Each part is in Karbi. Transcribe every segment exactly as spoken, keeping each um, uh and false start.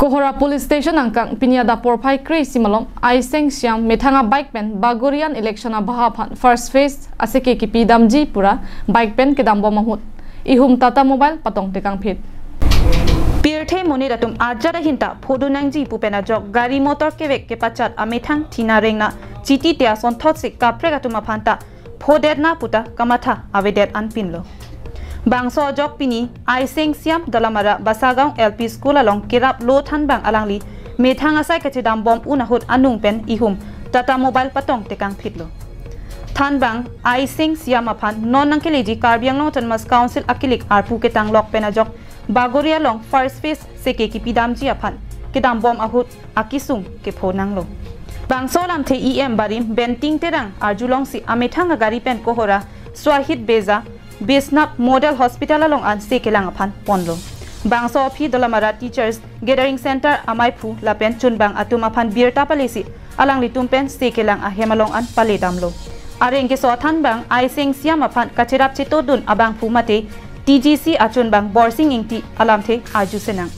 Kohora Police Station angkang pini adap porphai kre-isi malom Aiseng Siam methang a-bike pen Bagorian election abaha aphan first phase aseke kipi damji pura bike pen kedambom ahut ihum Tata Mobile patong tekangphit. Pirthe monit atum ajat ahin ta phodun nangji pu pen ajok gari motor kevek kepachat amethang thina rengna chiti te asonthotsi kaprek atum aphan ta phodetna puta kamatha avedet anpinlo. Bangso ajok pini Aiseng Siam Dolamara Basagaon L P School along kerap lo thanbang alangli methang asai kachedambom un ahut anung pen ihum Tata Mobile patong tekangphitlo. Thanbang Aiseng Siam aphan non nangkeleji Karbi Anglong Autonomous Council akilik arpu ketanglok pen ajok Bagori along first phase seke kipi damji aphan kedambom ahut akisung kepho nanglo. Bangso alamthe E M Barim Benting Terang arjulongsi amethang agari pen Kohora Swahid Beza Bisnap Model Hospital along an se kelang aphan ponlo. Bangso aphi Dolamara Teachers Gathering Center amaiphu lapen chunbang atum aphan birta palesi alanglitum pen se kelang ahem along an pale damlo. Areng keso thanbang Aiseng Siam aphan kacherap chetodun abangphu mate T G C achunbang Borsing Ingti alamthe arju senang.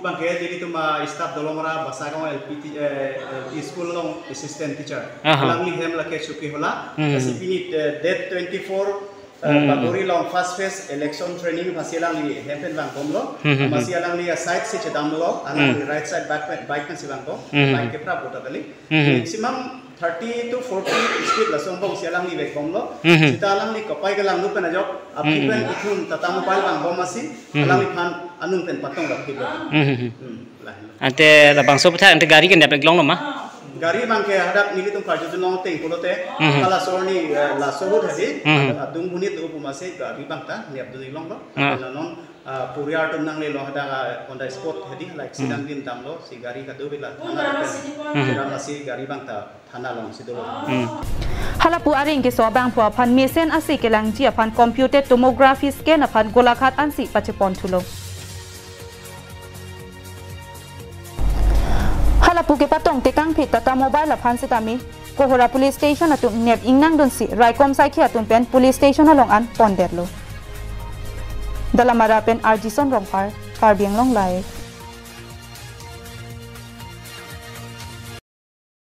Bangke jadi tuma staff Dolamara Basagaon L P T, eh, L P school along assistant teacher. Aha. Alangli hem lake Chuki Hola. Hmm. Lasi pini, eh, date twenty-four, eh, Hmm. Bagori along first phase election training masi alangli hem pen vangbomlo. Hmm, hmm, Masi hmm. Alangli a site si chedamlo, alangli Hmm. right side bike pen, bike pensi vangbom. Hmm. Bike keprap bota kali. Hmm. Maximum thirty to forty speed lason bom si alangli vekbomlo. Hmm. Sita alangli kapai kelang lu pen ajok, aphi Hmm. pen ithum Tata Mobile vangbom masi, Hmm. alangliphan anung pen patong rapilo. Hmm. Hmm, lahelo. Ante labangso aphuthak ante gari ke nep longloma? Gari bangke hadak nelitum karjujun longteng pulote, Mhm. Kala sorni, eh, laso ahut hedi, Mhm. adung bunit do pu masi gari bangta nepdun longlo. Ah. Lapen non, ah, puriar atum nanglelo hadak, ah, on the spot hedi hala accident Mhm. din damlo, si gari kadokave la thana lapen Mhm. kira masi gari bangta thana alongsi dolo. Mhm. Halapu areng keso abangphu aphan mesen ase kelangji aphan computed tomography scan aphan Golaghat ansi pacheponthulo. Halapu kepatong tekangphit Tata Mobile aphan setame Kohora Police Station atum nep ingnangdunsi raikom saikhi atum pen police station along an pondetlo. Dolamara pen Arjison Rongphar, Karbi Anglong Live.